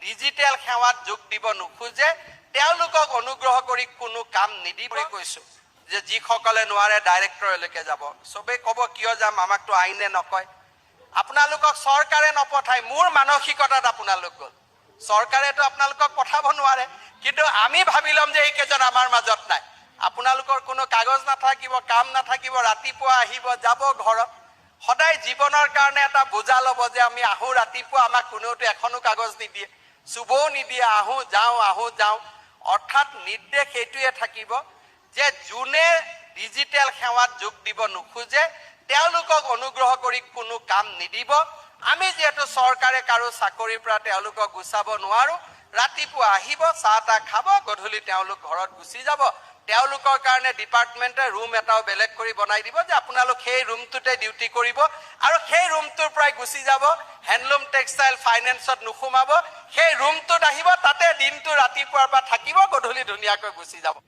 Digital সেৱাত যোগ দিব নোখোজে, তেওঁলোকক অনুগ্ৰহ কৰি কোনো কাম নিদিব। কৈছো যে যিসকলে নোৱাৰে, ডাইৰেক্টৰলৈকে যাব। চবেই ক'ব, কিয় যাম, আমাকতো আইনে নকয়। আপোনালোকক চৰকাৰে নপঠায়, মোৰ মানসিকতাত আপোনালোক গ'ল। চৰকাৰেতো আপোনালোকক পঠাব নোৱাৰে, কিন্তু আমি ভাবি ল'ম যে এইকেইজন আমাৰ মাজত নাই। আপোনালোকৰ কোনো কাগজ নাথাকিব, কাম নাথাকিব। ৰাতিপুৱা আহিব, যাব ঘৰত। সদায় জীৱনৰ কাৰণে এটা বোজা ল'ব যে আমি আহোঁ ৰাতিপুৱা, আমাক কোনেওতো এখনো কাগজ নিদিয়ে, চুবও নিদিয়ে, আহোঁ যাওঁ, আহোঁ যাওঁ। অৰ্থাৎ নিৰ্দেশ এইটোৱে থাকিব যে যোনে ডিজিটেল সেৱাত যোগ দিব নোখোজে, তেওঁলোকক অনুগ্ৰহ কৰি কোনো কাম নিদিব। আমি যিহেতু চৰকাৰে কাৰো চাকৰিৰ পৰা তেওঁলোকক গুচাব নোৱাৰো, ৰাতিপুৱা আহিব, চাহ তাহ খাব, গধূলি তেওঁলোক ঘৰত গুচি যাব। তেওঁলোকৰ কাৰণে ডিপাৰ্টমেণ্টে ৰুম এটাও বেলেগ কৰি বনাই দিব যে আপোনালোক সেই ৰুমটোতে ডিউটি কৰিব আৰু সেই ৰুমটোৰ পৰাই গুচি যাব। হেণ্ডলুম, টেক্সটাইল, ফাইনেন্সত নোসোমাব। সেই ৰুমটোত আহিব, তাতে দিনটো ৰাতিপুৱাৰ পৰা থাকিব, গধূলি ধুনীয়াকৈ গুচি যাব।